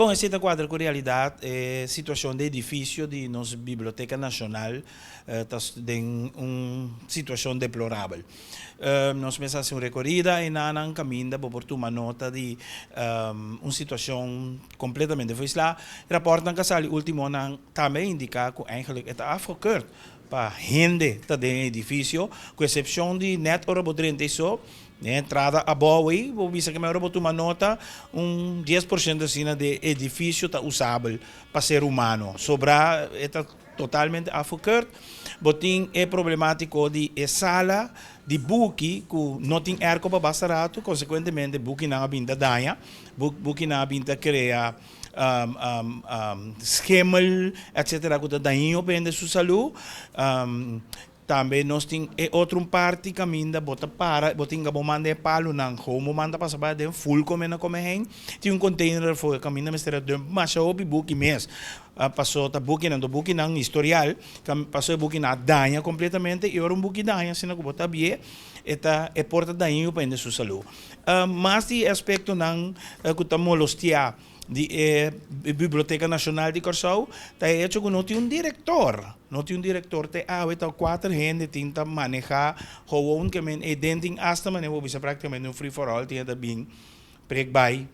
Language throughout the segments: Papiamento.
Bon, esei ta kuadra ku realidat. E situashon di edifisio di nos Biblioteka Nashonal ta den un situashon deplorabel. Nos mes a hasi un rekorida enanan kaminda bo por tuma nota di un situashon kompletamente foislá. Rapòrtnan ku a sali últimonan tambe a indiká ku eigenlijk e ta afgekeurd pa hende ta den e edifisio, ku esepshon di nèt ora bo drenta ei so. Den entrada abou ei, bo bisa ke ora bo tuma nota, un 10% asina di e edifisio ta usabel pa ser humano. Sobrá e ta totalmente afgekeurd. Bo tin e problemátiko di e sala di buki ku no tin airco pa basta ratu, konsekuentemente bukinan a bin ta daña, bukinan a bin ta krea schimmel etcetera ku ta dañino pa hende su salú. Tambe nos tin e otro un parti caminda bo ta para, bo tin bo manda e palonan gewoon bo manda pasa bai aden full come na come heen. Tin un container ervoor caminda mester a dump masha hopi buki mes paso ta bukinan to bukinan historial paso e bukinan a daña completamente y ora un buki daña asina cu bo ta bie e ta e por ta dañino pa hende su salud. Mas di e aspectonan cu ta molostia di e Biblioteka Nashonal di Kòrsou ta e echo ku no tin un direktor. No tin un direktor te awe, ta kuater hende tin ta manehá gewoon ke men e den tin asta manera bo bisa praktikamente un free for all tin e ta bin prek bai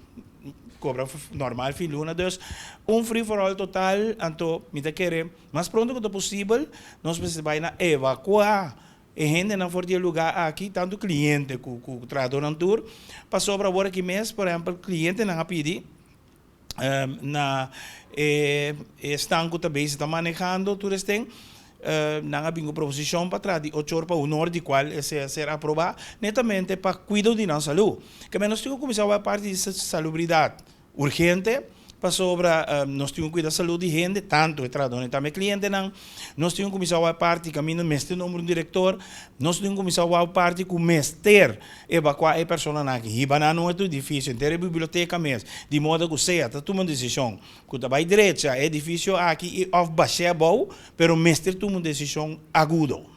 kobra normal fin luna. Dus un free for all total anto mi ta kere mas pronto ku ta posibel nos mester bai na evakuá e hendenan for di e lugá aki, tantu kliente ku ku trahadónan tur, pasobra awor aki mes, por ehèmpel, klientenan a pidi na e esnan ku ta bezig ta manehando tur esten, nan a bin ku proposishon pa traha di ocho or pa un or, di kual esei a ser aprobá, netamente pa kuido di nan salú. Ke men nos tin ku kuminsá wak parti di salubridat. Urgente, pasobra nos tin ku kuida salud di hende, tantu e trahadónan i tambe e klientenan. Nos tin ku kuminsá wak parti kaminda mester nombra un direktor. Nos tin ku kuminsá wak parti ku mester evakuá e personanan aki, hiba nan na un otro edifisio, henter e biblioteka mes, di moda ku sea ta tuma un desishon ku ta bai drecha e edifisio aki i òf bash'é abou, pero mester tuma un desishon agudo.